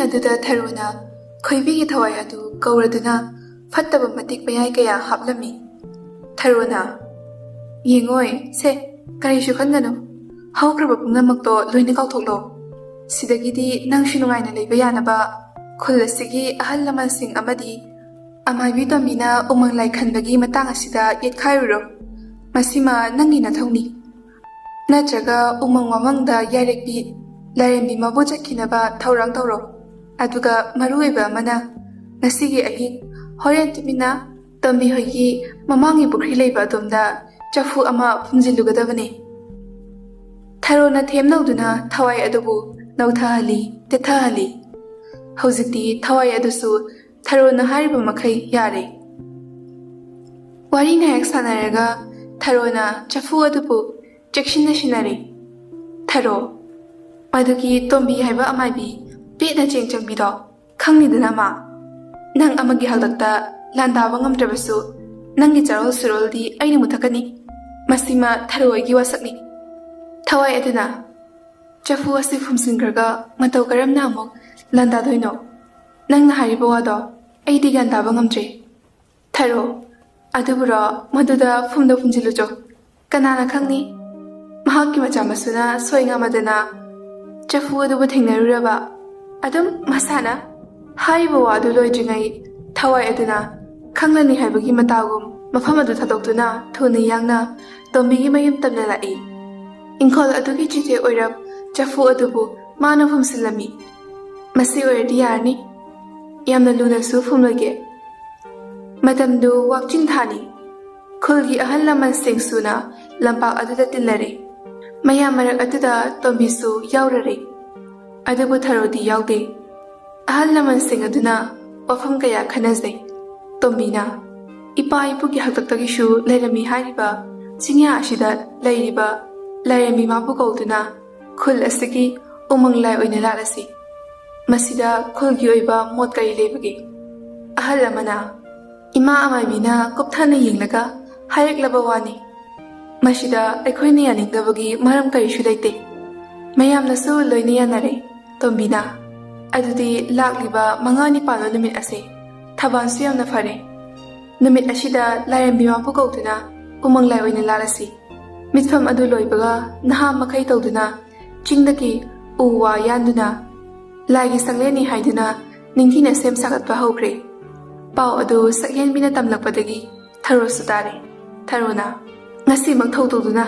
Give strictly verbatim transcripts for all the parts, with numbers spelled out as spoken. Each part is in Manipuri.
ꯑꯗꯨꯗ ꯊꯔꯣꯅ ꯈꯣꯏꯕꯤꯒꯤ ꯊꯋꯥꯏ ꯑꯗꯨ ꯀꯧꯔꯗꯨꯅ ꯐꯠꯇꯕ ꯃꯇꯤꯛ ꯃꯌꯥꯏ ꯀꯌꯥ ꯍꯥꯞꯂꯝꯃꯤ꯫ ꯊꯔꯣꯅ, "ꯌꯦꯡꯉꯣꯏ, ꯁꯦ, ꯀꯔꯤꯁꯨ ꯈꯟꯒꯅꯨ꯫ ꯍꯧꯈ꯭ꯔꯕ ꯄꯨꯝꯅꯃꯛꯇꯣ ꯂꯣꯏꯅ ꯀꯥꯎꯊꯣꯛꯂꯣ꯫ ꯁꯤꯗꯒꯤꯗꯤ ꯅꯪꯁꯨ ꯅꯨꯡꯉꯥꯏꯅ ꯂꯩꯕ ꯌꯥꯅꯕ ꯈꯨꯜ ꯑꯁꯤꯒꯤ ꯑꯍꯜ ꯂꯃꯟꯁꯤꯡ ꯑꯃꯗꯤ ꯑꯃꯥꯏꯕꯤ ꯇꯣꯝꯕꯤꯅ ꯎꯃꯪ ꯂꯥꯏ ꯈꯟꯕꯒꯤ ꯃꯇꯥꯡ ꯑꯁꯤꯗ ꯌꯦꯠꯈꯥꯏꯔꯨꯔꯣ꯫ ꯃꯁꯤꯃ ꯅꯪꯒꯤ ꯅꯊꯧꯅꯤ꯫ ꯅꯠꯇ꯭ꯔꯒ ꯎꯃꯪ ꯋꯥꯃꯪꯗ ꯌꯥꯏꯔꯦꯛꯄꯤ ꯂꯥꯏꯔꯦꯝꯕꯤ ꯃꯥꯕꯨ ꯆꯠꯈꯤꯅꯕ ꯊꯧꯔꯥꯡ ꯇꯧꯔꯣ꯫ ꯑꯗꯨꯒ ꯃꯔꯨ ꯑꯣꯏꯕ ꯑꯃꯅ, ꯉꯁꯤꯒꯤ ꯑꯍꯤꯡ ꯍꯣꯔꯦꯟ ꯇꯨꯃꯤꯟꯅ ꯇꯣꯝꯕꯤ ꯍꯣꯏꯒꯤ ꯃꯃꯥꯡꯒꯤ ꯄꯨꯈ꯭ꯔꯤ ꯂꯩꯕ ꯑꯗꯣꯝꯗ ꯆꯐꯨ ꯑꯃ ꯐꯨꯝꯖꯤꯜꯂꯨꯒꯗꯕꯅꯤ꯫" ꯊꯔꯣꯅ ꯊꯦꯝꯅꯧꯗꯨꯅ ꯊꯋꯥꯏ ꯑꯗꯨꯕꯨ ꯅꯧꯊꯍꯜꯂꯤ, ꯇꯦꯊꯍꯜꯂꯤ꯫ ꯍꯧꯖꯤꯛꯇꯤ ꯊꯋꯥꯏ ꯑꯗꯨꯁꯨ ꯊꯔꯣꯅ ꯍꯥꯏꯔꯤꯕ ꯃꯈꯩ ꯌꯥꯔꯦ꯫ ꯋꯥꯔꯤ ꯉꯥꯏꯍꯥꯛ ꯁꯥꯟꯅꯔꯒ ꯊꯔꯣꯅ ꯆꯐꯨ ꯑꯗꯨꯕꯨ ꯆꯦꯛꯁꯤꯟꯅ ꯁꯤꯟꯅꯔꯦ꯫ "ꯊꯔꯣ, ꯃꯗꯨꯒꯤ ꯇꯣꯝꯕꯤ ꯍꯥꯏꯕ ꯑꯃꯥꯏꯕꯤ ꯄꯦꯠꯅ ꯆꯦꯡ ꯆꯪꯕꯤꯗꯣ ꯈꯪꯂꯤꯗꯅ ꯃꯥ? ꯅꯪ ꯑꯃꯒꯤ ꯍꯥꯛꯇꯛꯇ ꯂꯥꯟꯗꯥꯕ ꯉꯝꯗ꯭ꯔꯕꯁꯨ ꯅꯪꯒꯤ ꯆꯥꯔꯣꯜ ꯁꯨꯔꯣꯜꯗꯤ ꯑꯩꯅ ꯃꯨꯊꯠꯀꯅꯤ꯫ ꯃꯁꯤꯃ ꯊꯔꯣ ꯑꯩꯒꯤ ꯋꯥꯁꯛꯅꯤ꯫" ꯊꯋꯥꯏ ꯑꯗꯨꯅ, "ꯆꯐꯨ ꯑꯁꯤ ꯐꯨꯝꯖꯤꯟꯈ꯭ꯔꯒ ꯃꯇꯧ ꯀꯔꯝꯅ ꯑꯃꯨꯛ ꯂꯥꯟꯗꯥꯗꯣꯏꯅꯣ? ꯅꯪꯅ ꯍꯥꯏꯔꯤꯕ ꯋꯥꯗꯣ ꯑꯩꯗꯤ ꯒ꯭ꯌꯥꯟ ꯇꯥꯕ ꯉꯝꯗ꯭ꯔꯦ꯫" "ꯊꯔꯣ, ꯑꯗꯨꯕꯨꯔꯣ, ꯃꯗꯨꯗ ꯐꯨꯝꯗ ꯐꯨꯝꯖꯤꯜꯂꯨꯆꯣ꯫ ꯀꯅꯥꯅ ꯈꯪꯅꯤ? ꯃꯍꯥꯛꯀꯤ ꯃꯆꯥ ꯃꯁꯨꯅ ꯁꯣꯏ ꯉꯥꯝꯃꯗꯅ ꯆꯐꯨ ꯑꯗꯨꯕꯨ ꯊꯦꯡꯅꯔꯨꯔꯕ?" ꯑꯗꯨꯝ ꯃꯁꯥꯅ ꯍꯥꯏꯔꯤꯕ ꯋꯥ ꯑꯗꯨ ꯂꯣꯏꯗ꯭ꯔꯤꯉꯩ ꯊꯋꯥꯏ ꯑꯗꯨꯅ ꯈꯪꯂꯅꯤ ꯍꯥꯏꯕꯒꯤ ꯃꯇꯥꯒꯨꯝ ꯃꯐꯝ ꯑꯗꯨ ꯊꯥꯗꯣꯛꯇꯨꯅ ꯊꯨꯅ ꯌꯥꯡꯅ ꯇꯣꯝꯕꯤꯒꯤ ꯃꯌꯨꯝ ꯇꯝꯅ ꯂꯥꯛꯏ꯫ ꯏꯪꯈꯣꯜ ꯑꯗꯨꯒꯤ ꯆꯤꯊꯦꯛ ꯑꯣꯏꯔꯞ ꯆꯐꯨ ꯑꯗꯨꯕꯨ ꯃꯥꯅ ꯐꯨꯝꯁꯤꯜꯂꯝꯃꯤ꯫ "ꯃꯁꯤ ꯑꯣꯏꯔꯗꯤ ꯌꯥꯔꯅꯤ꯫ ꯌꯥꯝꯅ ꯂꯨꯅꯁꯨ ꯐꯨꯝꯂꯣꯏꯒꯦ꯫" ꯃꯇꯝꯗꯨ ꯋꯥꯛꯆꯤꯟ ꯊꯥꯅꯤ꯫ ꯈꯨꯜꯒꯤ ꯑꯍꯜ ꯂꯃꯟꯁꯤꯡ ꯁꯨꯅ ꯂꯝꯄꯥꯛ ꯑꯗꯨꯗ ꯇꯤꯜꯂꯔꯦ꯫ ꯃꯌꯥꯝ ꯃꯔꯛ ꯑꯗꯨꯗ ꯇꯣꯝꯕꯤꯁꯨ ꯌꯥꯎꯔꯔꯦ꯫ ꯑꯗꯨꯕꯨ ꯊꯔꯣꯗꯤ ꯌꯥꯎꯗꯦ꯫ ꯑꯍꯜ ꯂꯃꯟꯁꯤꯡ ꯑꯗꯨꯅ ꯋꯥꯐꯝ ꯀꯌꯥ ꯈꯟꯅꯖꯩ꯫ ꯇꯣꯝꯕꯤꯅ, "ꯏꯄꯥ ꯏꯄꯨꯒꯤ ꯍꯥꯛꯇꯛꯇꯒꯤꯁꯨ ꯂꯩꯔꯝꯃꯤ ꯍꯥꯏꯔꯤꯕ ꯆꯤꯡꯌꯥ ꯑꯁꯤꯗ ꯂꯩꯔꯤꯕ ꯂꯥꯏꯔꯦꯝꯕꯤ ꯃꯥꯕꯨ ꯀꯧꯗꯨꯅ ꯈꯨꯜ ꯑꯁꯤꯒꯤ ꯎꯃꯪ ꯂꯥꯏ ꯑꯣꯏꯅ ꯂꯥꯠꯂꯁꯤ꯫ ꯃꯁꯤꯗ ꯈꯨꯜꯒꯤ ꯑꯣꯏꯕ ꯃꯣꯠ ꯀꯔꯤ ꯂꯩꯕꯒꯦ?" ꯑꯍꯜ ꯑꯃꯅ, "ꯏꯃꯥ ꯑꯃꯥꯏꯕꯤꯅ ꯀꯨꯞꯊꯅ ꯌꯦꯡꯂꯒ ꯍꯥꯏꯔꯛꯂꯕ ꯋꯥꯅꯤ꯫ ꯃꯁꯤꯗ ꯑꯩꯈꯣꯏꯅ ꯌꯥꯅꯤꯡꯗꯕꯒꯤ ꯃꯔꯝ ꯀꯔꯤꯁꯨ ꯂꯩꯇꯦ꯫ ꯃꯌꯥꯝꯅꯁꯨ ꯂꯣꯏꯅ ꯌꯥꯅꯔꯦ꯫" ꯇꯣꯝꯕꯤꯅ, ꯑꯗꯨꯗꯤ ꯂꯥꯛꯂꯤꯕ ꯃꯉꯥꯅꯤ ꯄꯥꯟꯕ ꯅꯨꯃꯤꯠ ꯑꯁꯦ ꯊꯧꯕꯥꯜꯁꯨ ꯌꯥꯝꯅ ꯐꯔꯦ꯫ ꯅꯨꯃꯤꯠ ꯑꯁꯤꯗ ꯂꯥꯏꯔꯦꯝꯕꯤ ꯃꯥꯕꯨ ꯀꯧꯗꯨꯅ ꯎꯃꯪ ꯂꯥꯏ ꯑꯣꯏꯅ ꯂꯥꯠꯂꯁꯤ꯫ ꯃꯤꯠꯐꯝ ꯑꯗꯨ ꯂꯣꯏꯕꯒ ꯅꯍꯥ ꯃꯈꯩ ꯇꯧꯗꯨꯅ ꯆꯤꯡꯗꯒꯤ ꯎ ꯋꯥ ꯌꯥꯟꯗꯨꯅ ꯂꯥꯏꯒꯤ ꯁꯪꯂꯦꯟꯅꯤ ꯍꯥꯏꯗꯨꯅ ꯅꯤꯡꯊꯤꯅ ꯁꯦꯝ ꯁꯥꯒꯠꯄ ꯍꯧꯈ꯭ꯔꯦ꯫ ꯄꯥꯎ ꯑꯗꯨ ꯁꯛꯍꯦꯟꯕꯤꯅ ꯇꯝꯂꯛꯄꯗꯒꯤ ꯊꯔꯣꯁꯨ ꯇꯥꯔꯦ꯫ ꯊꯔꯣꯅ, "ꯉꯁꯤꯃꯛ ꯊꯧ ꯇꯧꯗꯨꯅ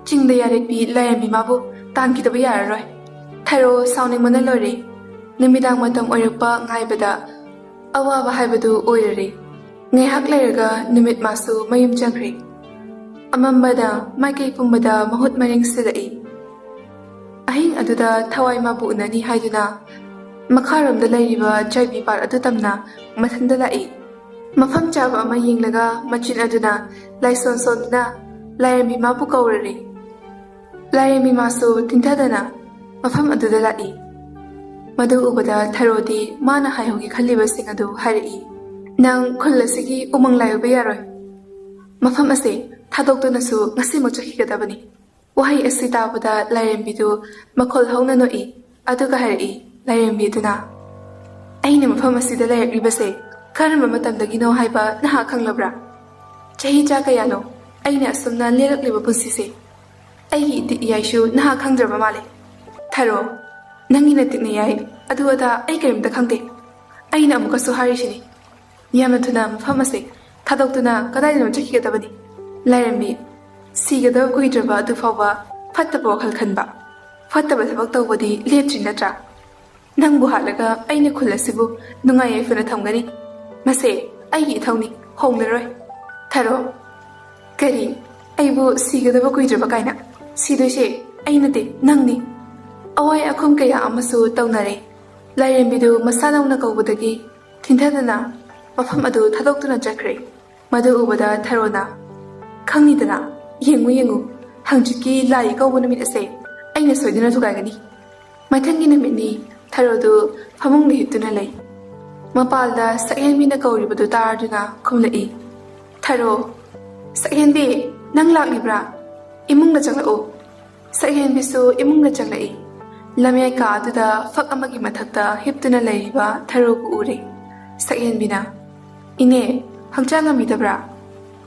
ꯆꯤꯡꯗ ꯌꯥꯔꯦꯞꯄꯤ ꯂꯥꯏꯔꯦꯝꯕꯤ ꯃꯥꯕꯨ ꯇꯥꯟꯈꯤꯗꯕ ꯌꯥꯔꯔꯣꯏ꯫" ꯊꯔꯣ ꯁꯥꯎꯅꯤꯡꯕꯅ ꯂꯣꯏꯔꯦ꯫ ꯅꯨꯃꯤꯗꯥꯡ ꯃꯇꯝ ꯑꯣꯏꯔꯛꯄ ꯉꯥꯏꯕꯗ ꯑꯋꯥꯕ ꯍꯥꯏꯕꯗꯨ ꯑꯣꯏꯔꯔꯦ꯫ ꯉꯥꯏꯍꯥꯛ ꯂꯩꯔꯒ ꯅꯨꯃꯤꯠ ꯃꯥꯁꯨ ꯃꯌꯨꯝ ꯆꯪꯈ꯭ꯔꯦ꯫ ꯑꯃꯝꯕꯗ ꯃꯥꯏꯀꯩ ꯄꯨꯝꯕꯗ ꯃꯍꯨꯠ ꯃꯔꯤꯡ ꯁꯤꯜꯂꯛꯏ꯫ ꯑꯍꯤꯡ ꯑꯗꯨꯗ ꯊꯋꯥꯏ ꯃꯥꯕꯨ ꯎꯅꯅꯤ ꯍꯥꯏꯗꯨꯅ ꯃꯈꯥꯔꯣꯝꯗ ꯂꯩꯔꯤꯕ ꯆꯥꯏꯕꯤ ꯄꯥꯠ ꯑꯗꯨ ꯇꯝꯅ ꯃꯊꯟꯇ ꯂꯥꯛꯏ꯫ ꯃꯐꯝ ꯆꯥꯕ ꯑꯃ ꯌꯦꯡꯂꯒ ꯃꯆꯤꯟ ꯑꯗꯨꯅ ꯂꯥꯏꯁꯣꯟ ꯁꯣꯟꯗꯨꯅ ꯂꯥꯏꯔꯦꯝꯕꯤ ꯃꯥꯕꯨ ꯀꯧꯔꯔꯦ꯫ ꯂꯥꯏꯔꯦꯝꯕꯤ ꯃꯥꯁꯨ ꯊꯤꯟꯊꯗꯅ ꯃꯐꯝ ꯑꯗꯨꯗ ꯂꯥꯛꯏ꯫ ꯃꯗꯨ ꯎꯕꯗ ꯊꯔꯣꯗꯤ ꯃꯥꯅ ꯍꯥꯏꯍꯧꯒꯦ ꯈꯜꯂꯤꯕꯁꯤꯡ ꯑꯗꯨ ꯍꯥꯏꯔꯛꯏ꯫ "ꯅꯪ ꯈꯨꯜ ꯑꯁꯤꯒꯤ ꯎꯃꯪ ꯂꯥꯏ ꯑꯣꯏꯕ ꯌꯥꯔꯣꯏ꯫ ꯃꯐꯝ ꯑꯁꯦ ꯊꯥꯗꯣꯛꯇꯨꯅꯁꯨ ꯉꯁꯤꯃꯛ ꯆꯠꯈꯤꯒꯗꯕꯅꯤ꯫" ꯋꯥꯍꯩ ꯑꯁꯤ ꯇꯥꯕꯗ ꯂꯥꯏꯔꯦꯝꯕꯤꯗꯨ ꯃꯈꯣꯜ ꯍꯧꯅ ꯅꯣꯛꯏ꯫ ꯑꯗꯨꯒ ꯍꯥꯏꯔꯛꯏ, ꯂꯥꯏꯔꯦꯝꯕꯤ ꯑꯗꯨꯅ, "ꯑꯩꯅ ꯃꯐꯝ ꯑꯁꯤꯗ ꯂꯩꯔꯛꯂꯤꯕꯁꯦ ꯀꯔꯝꯕ ꯃꯇꯝꯗꯒꯤꯅꯣ ꯍꯥꯏꯕ ꯅꯍꯥꯛ ꯈꯪꯂꯕ꯭ꯔꯥ? ꯆꯍꯤ ꯆꯥ ꯀꯌꯥꯅꯣ ꯑꯩꯅ ꯑꯁꯨꯝꯅ ꯂꯦꯜꯂꯛꯂꯤꯕ ꯄꯨꯟꯁꯤꯁꯦ? ꯑꯩꯒꯤ ꯏꯇꯤꯛ ꯏꯌꯥꯏꯁꯨ ꯅꯍꯥꯛ ꯈꯪꯗ꯭ꯔꯕ ꯃꯥꯜꯂꯦ꯫ ꯊꯔꯣ, ꯅꯪꯒꯤ ꯅꯇꯤꯛ ꯅꯌꯥꯏ ꯑꯗꯨ ꯑꯗꯥ ꯑꯩ ꯀꯔꯤꯝꯇ ꯈꯪꯗꯦ꯫ ꯑꯩꯅ ꯑꯃꯨꯛꯀꯁꯨ ꯍꯥꯏꯔꯤꯁꯤꯅꯤ, ꯌꯥꯝꯅ ꯊꯨꯅ ꯃꯐꯝ ꯑꯁꯦ ꯊꯥꯗꯣꯛꯇꯨꯅ ꯀꯗꯥꯏꯗꯅꯣ ꯆꯠꯈꯤꯒꯗꯕꯅꯤ꯫" ꯂꯥꯏꯔꯦꯝꯕꯤ, ꯁꯤꯒꯗꯕ ꯀꯨꯏꯗ꯭ꯔꯕ ꯑꯗꯨ ꯐꯥꯎꯕ ꯐꯠꯇꯕ ꯋꯥꯈꯜ ꯈꯟꯕ, ꯐꯠꯇꯕ ꯊꯕꯛ ꯇꯧꯕꯗꯤ ꯂꯦꯞꯇ꯭ꯔꯤ ꯅꯠꯇ꯭ꯔꯥ? ꯅꯪꯕꯨ ꯍꯥꯠꯂꯒ ꯑꯩꯅ ꯈꯨꯜ ꯑꯁꯤꯕꯨ ꯅꯨꯡꯉꯥꯏ ꯌꯥꯏꯐꯅ ꯊꯝꯒꯅꯤ꯫ ꯃꯁꯦ ꯑꯩꯒꯤ ꯏꯊꯧꯅꯤ, ꯍꯣꯡꯂꯔꯣꯏ꯫ ꯊꯔꯣ, ꯀꯔꯤ? ꯑꯩꯕꯨ ꯁꯤꯒꯗꯕ ꯀꯨꯏꯗ꯭ꯔꯕ ꯀꯥꯏꯅ? ꯁꯤꯗꯣꯏꯁꯦ ꯑꯩ ꯅꯠꯇꯦ, ꯅꯪꯅꯤ꯫ ꯑꯋꯥꯏ ꯑꯈꯨꯝ ꯀꯌꯥ ꯑꯃꯁꯨ ꯇꯧꯅꯔꯦ꯫ ꯂꯥꯏꯔꯦꯝꯕꯤꯗꯨ ꯃꯁꯥ ꯅꯧꯅ ꯀꯧꯕꯗꯒꯤ ꯊꯤꯟꯊꯗꯅ ꯃꯐꯝ ꯑꯗꯨ ꯊꯥꯗꯣꯛꯇꯨꯅ ꯆꯠꯈ꯭ꯔꯦ꯫ ꯃꯗꯨ ꯎꯕꯗ ꯊꯔꯣꯅ, "ꯈꯪꯅꯤꯗꯅ, ꯌꯦꯡꯉꯨ ꯌꯦꯡꯉꯨ, ꯍꯪꯆꯤꯠꯀꯤ ꯂꯥꯏ ꯏꯀꯧꯕ ꯅꯨꯃꯤꯠ ꯑꯁꯦ ꯑꯩꯅ ꯁꯣꯏꯗꯅ ꯊꯨꯒꯥꯏꯒꯅꯤ꯫" ꯃꯊꯪꯒꯤ ꯅꯨꯃꯤꯠꯅꯤ꯫ ꯊꯔꯣꯗꯨ ꯐꯃꯨꯡꯗ ꯍꯤꯞꯇꯨꯅ ꯂꯩ꯫ ꯃꯄꯥꯜꯗ ꯁꯛꯍꯦꯟꯕꯤꯅ ꯀꯧꯔꯤꯕꯗꯨ ꯇꯥꯔꯗꯨꯅ ꯈꯨꯝꯂꯛꯏ, "ꯊꯔꯣ, ꯁꯛꯍꯦꯟꯕꯤ, ꯅꯪ ꯂꯥꯛꯂꯤꯕ꯭ꯔꯥ? ꯏꯃꯨꯡꯗ ꯆꯪꯂꯛꯎ꯫" ꯁꯛꯍꯦꯟꯕꯤꯁꯨ ꯏꯃꯨꯡꯗ ꯆꯪꯂꯛꯏ꯫ ꯂꯝꯌꯥꯏ ꯀꯥ ꯑꯗꯨꯗ ꯐꯛ ꯑꯃꯒꯤ ꯃꯊꯛꯇ ꯍꯤꯞꯇꯨꯅ ꯂꯩꯔꯤꯕ ꯊꯔꯣꯕꯨ ꯎꯔꯦ꯫ ꯁꯛꯍꯦꯟꯕꯤꯅ, "ꯏꯅꯦ, ꯍꯛꯆꯥꯡ ꯉꯝꯕꯤꯗꯕ꯭ꯔꯥ?"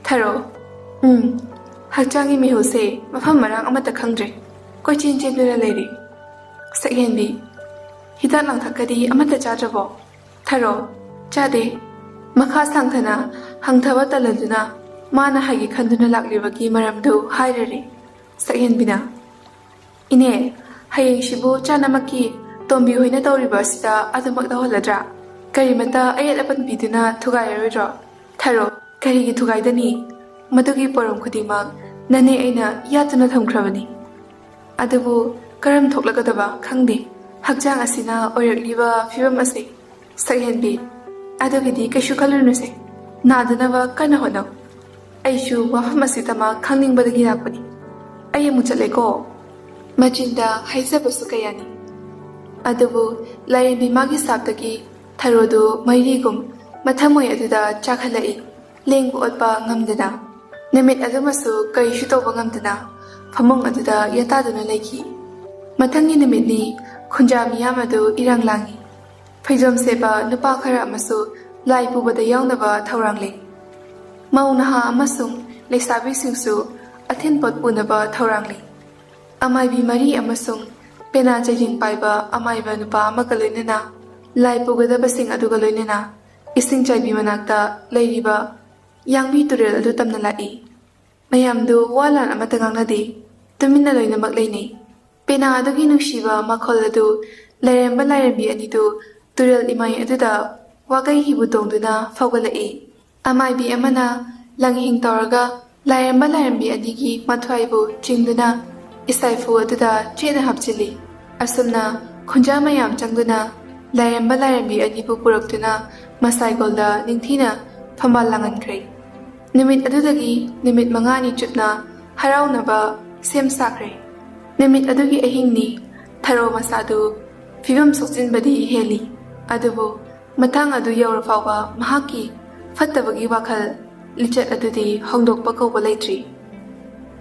ꯊꯔꯣ, "ꯎꯝ, ꯍꯛꯆꯥꯡꯒꯤ ꯃꯤꯍꯨꯁꯦ ꯃꯐꯝ ꯃꯔꯥꯡ ꯑꯃꯠꯇ ꯈꯪꯗ꯭ꯔꯦ, ꯀꯣꯏꯆꯦꯟ ꯆꯦꯟꯗꯨꯅ ꯂꯩꯔꯦ꯫" ꯁꯛꯍꯦꯟꯕꯤ, "ꯍꯤꯗꯥꯛ ꯂꯥꯡꯊꯛꯀꯗꯤ ꯑꯃꯠꯇ ꯆꯥꯗ꯭ꯔꯕꯣ?" ꯊꯔꯣ, "ꯆꯥꯗꯦ꯫" ꯃꯈꯥ ꯁꯥꯡꯊꯅ ꯍꯪꯊꯕ ꯇꯜꯂꯗꯨꯅ ꯃꯥꯅ ꯍꯥꯏꯒꯦ ꯈꯟꯗꯨꯅ ꯂꯥꯛꯂꯤꯕꯒꯤ ꯃꯔꯝꯗꯨ ꯍꯥꯏꯔꯔꯦ꯫ ꯁꯛꯍꯦꯟꯕꯤꯅ, "ꯏꯅꯦ, ꯍꯌꯦꯡꯁꯤꯕꯨ ꯆꯥꯅꯃꯛꯀꯤ ꯇꯣꯝꯕꯤ ꯍꯣꯏꯅ ꯇꯧꯔꯤꯕ ꯑꯁꯤꯗ ꯑꯗꯨꯃꯛ ꯇꯧꯍꯜꯂꯗ꯭ꯔꯥ? ꯀꯔꯤꯃꯇ ꯑꯌꯦꯠ ꯑꯄꯟ ꯄꯤꯗꯨꯅ ꯊꯨꯒꯥꯏꯔꯔꯣꯏꯗ꯭ꯔꯣ?" ꯊꯔꯣ, "ꯀꯔꯤꯒꯤ ꯊꯨꯒꯥꯏꯗꯅꯤ? ꯃꯗꯨꯒꯤ ꯄꯣꯔꯣꯝ ꯈꯨꯗꯤꯡꯃꯛ ꯅꯅꯦ ꯑꯩꯅ ꯌꯥꯠꯇꯨꯅ ꯊꯝꯈ꯭ꯔꯕꯅꯤ꯫ ꯑꯗꯨꯕꯨ ꯀꯔꯝ ꯊꯣꯛꯂꯒꯗꯕ ꯈꯪꯗꯦ ꯍꯛꯆꯥꯡ ꯑꯁꯤꯅ ꯑꯣꯏꯔꯛꯂꯤꯕ ꯐꯤꯕꯝ ꯑꯁꯤ꯫" ꯁꯛꯍꯦꯟꯕꯤ, "ꯑꯗꯨꯒꯤꯗꯤ ꯀꯩꯁꯨ ꯈꯜꯂꯨꯅꯨꯁꯦ, ꯅꯥꯗꯅꯕ ꯀꯟꯅ ꯍꯣꯠꯅꯧ꯫ ꯑꯩꯁꯨ ꯋꯥꯐꯝ ꯑꯁꯤꯗꯃꯛ ꯈꯪꯅꯤꯡꯕꯗꯒꯤ ꯂꯥꯛꯄꯅꯤ꯫ ꯑꯩ ꯑꯃꯨꯛ ꯆꯠꯂꯦꯀꯣ꯫" ꯃꯆꯤꯟꯗ ꯍꯥꯏꯖꯕꯁꯨ ꯀꯌꯥꯅꯤ꯫ ꯑꯗꯨꯕꯨ ꯂꯥꯏꯔꯦꯝꯕꯤ ꯃꯥꯒꯤ ꯁꯥꯞꯇꯒꯤ ꯊꯔꯣꯗꯨ ꯃꯩꯔꯤꯒꯨꯝ ꯃꯊꯃꯣꯏ ꯑꯗꯨꯗ ꯆꯥꯛꯍꯜꯂꯛꯏ꯫ ꯂꯦꯡꯕ ꯑꯣꯠꯄ ꯉꯝꯗꯅ ꯅꯨꯃꯤꯠ ꯑꯗꯨꯃꯁꯨ ꯀꯔꯤꯁꯨ ꯇꯧꯕ ꯉꯝꯗꯅ ꯐꯃꯨꯡ ꯑꯗꯨꯗ ꯌꯥꯇꯥꯗꯨꯅ ꯂꯩꯈꯤ꯫ ꯃꯊꯪꯒꯤ ꯅꯨꯃꯤꯠꯅꯤ꯫ ꯈꯨꯟꯖꯥ ꯃꯤꯌꯥꯝ ꯑꯗꯨ ꯏꯔꯥꯡ ꯂꯥꯡꯏ꯫ ꯐꯩꯖꯣꯝ ꯁꯦꯠꯄ ꯅꯨꯄꯥ ꯈꯔ ꯑꯃꯁꯨ ꯂꯥꯏ ꯄꯨꯕꯗ ꯌꯥꯎꯅꯕ ꯊꯧꯔꯥꯡꯂꯤ꯫ ꯃꯧ ꯅꯍꯥ ꯑꯃꯁꯨꯡ ꯂꯩꯁꯥꯕꯤꯁꯤꯡꯁꯨ ꯑꯊꯤꯟ ꯄꯣꯠ ꯄꯨꯅꯕ ꯊꯧꯔꯥꯡꯂꯤ꯫ ꯑꯃꯥꯏꯕꯤ ꯃꯔꯤ ꯑꯃꯁꯨꯡ ꯄꯦꯅꯥ ꯆꯩꯖꯤꯡ ꯄꯥꯏꯕ ꯑꯃꯥꯏꯕ ꯅꯨꯄꯥ ꯑꯃꯒ ꯂꯣꯏꯅꯅ ꯂꯥꯏ ꯄꯨꯒꯗꯕꯁꯤꯡ ꯑꯗꯨꯒ ꯂꯣꯏꯅꯅ ꯏꯁꯤꯡ ꯆꯥꯏꯕꯤ ꯃꯅꯥꯛꯇ ꯂꯩꯔꯤꯕ ꯌꯥꯡꯕꯤ ꯇꯨꯔꯦꯜ ꯑꯗꯨ ꯇꯝꯅ ꯂꯥꯛꯏ꯫ ꯃꯌꯥꯝꯗꯨ ꯋꯥ ꯂꯥꯟ ꯑꯃꯠꯇ ꯉꯥꯡꯅꯗꯦ꯫ ꯇꯨꯃꯤꯟꯅ ꯂꯣꯏꯅꯃꯛ ꯂꯩꯅꯩ꯫ ꯄꯦꯅꯥ ꯑꯗꯨꯒꯤ ꯅꯨꯡꯁꯤꯕ ꯃꯈꯣꯜ ꯑꯗꯨ ꯂꯥꯏꯔꯦꯝꯕ ꯂꯥꯏꯔꯦꯝꯕꯤ ꯑꯅꯤꯗꯨ ꯇꯨꯔꯦꯜ ꯏꯃꯥꯏ ꯑꯗꯨꯗ ꯋꯥꯒꯩ ꯍꯤꯕꯨ ꯇꯣꯡꯗꯨꯅ ꯐꯥꯎꯒꯠꯂꯛꯏ꯫ ꯑꯃꯥꯏꯕꯤ ꯑꯃꯅ ꯂꯪꯍꯤꯡ ꯇꯧꯔꯒ ꯂꯥꯏꯔꯦꯝꯕ ꯂꯥꯏꯔꯦꯝꯕꯤ ꯑꯅꯤꯒꯤ ꯃꯊ꯭ꯋꯥꯏꯕꯨ ꯆꯤꯡꯗꯨꯅ ꯏꯁꯥꯏꯐꯨ ꯑꯗꯨꯗ ꯆꯦꯠꯅ ꯍꯥꯞꯆꯤꯜꯂꯤ꯫ ꯑꯁꯨꯝꯅ ꯈꯨꯟꯖꯥ ꯃꯌꯥꯝ ꯆꯪꯗꯨꯅ ꯂꯥꯏꯔꯦꯝꯕ ꯂꯥꯏꯔꯦꯝꯕꯤ ꯑꯅꯤꯕꯨ ꯄꯨꯔꯛꯇꯨꯅ ꯃꯁꯥꯏꯒꯣꯜꯗ ꯅꯤꯡꯊꯤꯅ ꯐꯝꯕꯥꯜ ꯂꯥꯡꯍꯟꯈ꯭ꯔꯦ꯫ ꯅꯨꯃꯤꯠ ꯑꯗꯨꯗꯒꯤ ꯅꯨꯃꯤꯠ ꯃꯉꯥꯅꯤ ꯆꯨꯞꯅ ꯍꯔꯥꯎꯅꯕ ꯁꯦꯝ ꯁꯥꯈ꯭ꯔꯦ꯫ ꯅꯨꯃꯤꯠ ꯑꯗꯨꯒꯤ ꯑꯍꯤꯡꯅꯤ꯫ ꯊꯔꯣ ꯃꯁꯥꯗꯨ ꯐꯤꯕꯝ ꯁꯣꯛꯆꯤꯟꯕꯗꯤ ꯍꯦꯜꯂꯤ, ꯑꯗꯨꯕꯨ ꯃꯇꯥꯡ ꯑꯗꯨ ꯌꯧꯔ ꯐꯥꯎꯕ ꯃꯍꯥꯛꯀꯤ ꯐꯠꯇꯕꯒꯤ ꯋꯥꯈꯜ ꯂꯤꯆꯠ ꯑꯗꯨꯗꯤ ꯍꯣꯡꯗꯣꯛꯄ ꯀꯧꯕ ꯂꯩꯇ꯭ꯔꯤ꯫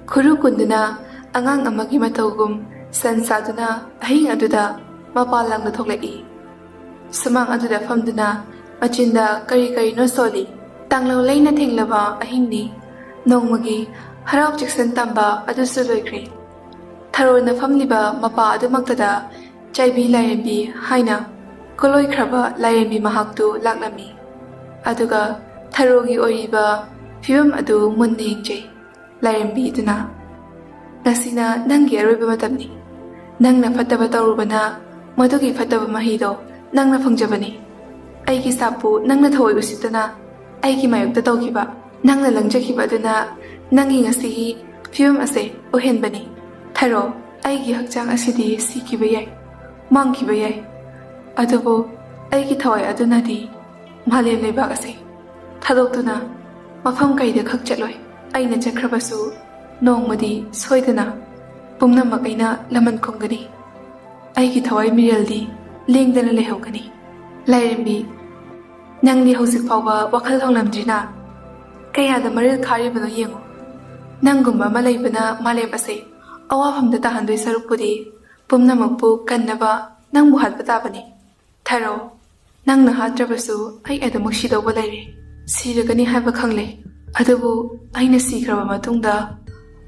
ꯈꯨꯔꯨ ꯀꯨꯟꯗꯨꯅ ꯑꯉꯥꯡ ꯑꯃꯒꯤ ꯃꯇꯧꯒꯨꯝ ꯁꯟ ꯆꯥꯗꯨꯅ ꯑꯍꯤꯡ ꯑꯗꯨꯗ ꯃꯄꯥꯟ ꯂꯝꯗ ꯊꯣꯛꯂꯛꯏ꯫ ꯁꯨꯃꯥꯡ ꯑꯗꯨꯗ ꯐꯝꯗꯨꯅ ꯃꯆꯤꯟꯗ ꯀꯔꯤ ꯀꯔꯤꯅꯣ ꯁꯣꯜꯂꯤ꯫ ꯇꯥꯡꯂꯧ ꯂꯩꯅ ꯊꯦꯡꯂꯕ ꯑꯍꯤꯡꯅꯤ꯫ ꯅꯣꯡꯃꯒꯤ ꯍꯔꯥꯎ ꯆꯦꯛꯁꯤꯟ ꯇꯝꯕ ꯑꯗꯨꯁꯨ ꯂꯣꯏꯈ꯭ꯔꯦ꯫ ꯊꯔꯣꯅ ꯐꯝꯂꯤꯕ ꯃꯄꯥ ꯑꯗꯨꯃꯛꯇꯗ ꯆꯥꯏꯕꯤ ꯂꯥꯏꯔꯦꯝꯕꯤ ꯍꯥꯏꯅ ꯀꯣꯂꯣꯏꯈ꯭ꯔꯕ ꯂꯥꯏꯔꯦꯝꯕꯤ ꯃꯍꯥꯛꯇꯨ ꯂꯥꯛꯂꯝꯃꯤ꯫ ꯑꯗꯨꯒ ꯊꯔꯣꯒꯤ ꯑꯣꯏꯔꯤꯕ ꯐꯤꯕꯝ ꯑꯗꯨ ꯃꯨꯟꯅ ꯌꯦꯡꯖꯩ꯫ ꯂꯥꯏꯔꯦꯝꯕꯤꯗꯨꯅ, "ꯉꯁꯤꯅ ꯅꯪꯒꯤ ꯑꯔꯣꯏꯕ ꯃꯇꯝꯅꯤ꯫ ꯅꯪꯅ ꯐꯠꯇꯕ ꯇꯧꯔꯨꯕꯅ ꯃꯗꯨꯒꯤ ꯐꯠꯇꯕ ꯃꯍꯩꯗꯣ ꯅꯪꯅ ꯐꯪꯖꯕꯅꯤ꯫ ꯑꯩꯒꯤ ꯁꯥꯞꯄꯨ ꯅꯪꯅ ꯊꯑꯣꯏ ꯎꯁꯤꯠꯇꯅ ꯑꯩꯒꯤ ꯃꯥꯌꯣꯛꯇ ꯇꯧꯈꯤꯕ, ꯅꯪꯅ ꯂꯪꯖꯈꯤꯕ ꯑꯗꯨꯅ ꯅꯪꯒꯤ ꯉꯁꯤꯒꯤ ꯐꯤꯕꯝ ꯑꯁꯦ ꯑꯣꯏꯍꯟꯕꯅꯤ꯫ ꯊꯔꯣ, ꯑꯩꯒꯤ ꯍꯛꯆꯥꯡ ꯑꯁꯤꯗꯤ ꯁꯤꯈꯤꯕ ꯌꯥꯏ, ꯃꯥꯡꯈꯤꯕ ꯌꯥꯏ, ꯑꯗꯨꯕꯨ ꯑꯩꯒꯤ ꯊꯋꯥꯏ ꯑꯗꯨꯅꯗꯤ ꯃꯥꯂꯦꯝ ꯂꯩꯕꯥꯛ ꯑꯁꯦ ꯊꯥꯗꯣꯛꯇꯨꯅ ꯃꯐꯝ ꯀꯩꯗ ꯈꯛ ꯆꯠꯂꯣꯏ꯫ ꯑꯩꯅ ꯆꯠꯈ꯭ꯔꯕꯁꯨ ꯅꯣꯡꯃꯗꯤ ꯁꯣꯏꯗꯅ ꯄꯨꯝꯅꯃꯛ ꯑꯩꯅ ꯂꯃꯟ ꯈꯨꯝꯒꯅꯤ꯫ ꯑꯩꯒꯤ ꯊꯋꯥꯏ ꯃꯤꯔꯦꯜꯗꯤ ꯂꯦꯡꯗꯅ ꯂꯩꯍꯧꯒꯅꯤ꯫" ꯂꯥꯏꯔꯦꯝꯕꯤ, ꯅꯪꯗꯤ ꯍꯧꯖꯤꯛ ꯐꯥꯎꯕ ꯋꯥꯈꯜ ꯍꯣꯡꯂꯝꯗ꯭ꯔꯤꯅ? ꯀꯌꯥꯗ ꯃꯔꯤꯜ ꯈꯥꯔꯤꯕꯅꯣ ꯌꯦꯡꯉꯨ꯫ ꯅꯪꯒꯨꯝꯕ ꯑꯃ ꯂꯩꯕꯅ ꯃꯥꯂꯦꯝ ꯑꯁꯦ ꯑꯋꯥꯐꯝꯗ ꯇꯥꯍꯟꯗꯣꯏ ꯁꯔꯨꯛꯄꯨꯗꯤ ꯄꯨꯝꯅꯃꯛꯄꯨ ꯀꯟꯅꯕ ꯅꯪꯕꯨ ꯍꯥꯠꯄ ꯇꯥꯕꯅꯤ꯫ ꯊꯔꯣ, ꯅꯪꯅ ꯍꯥꯠꯇ꯭ꯔꯕꯁꯨ ꯑꯩ ꯑꯗꯨꯃꯛ ꯁꯤꯗꯧꯕ ꯂꯩꯔꯦ꯫ ꯁꯤꯔꯒꯅꯤ ꯍꯥꯏꯕ ꯈꯪꯂꯦ꯫ ꯑꯗꯨꯕꯨ ꯑꯩꯅ ꯁꯤꯈ꯭ꯔꯕ ꯃꯇꯨꯡꯗ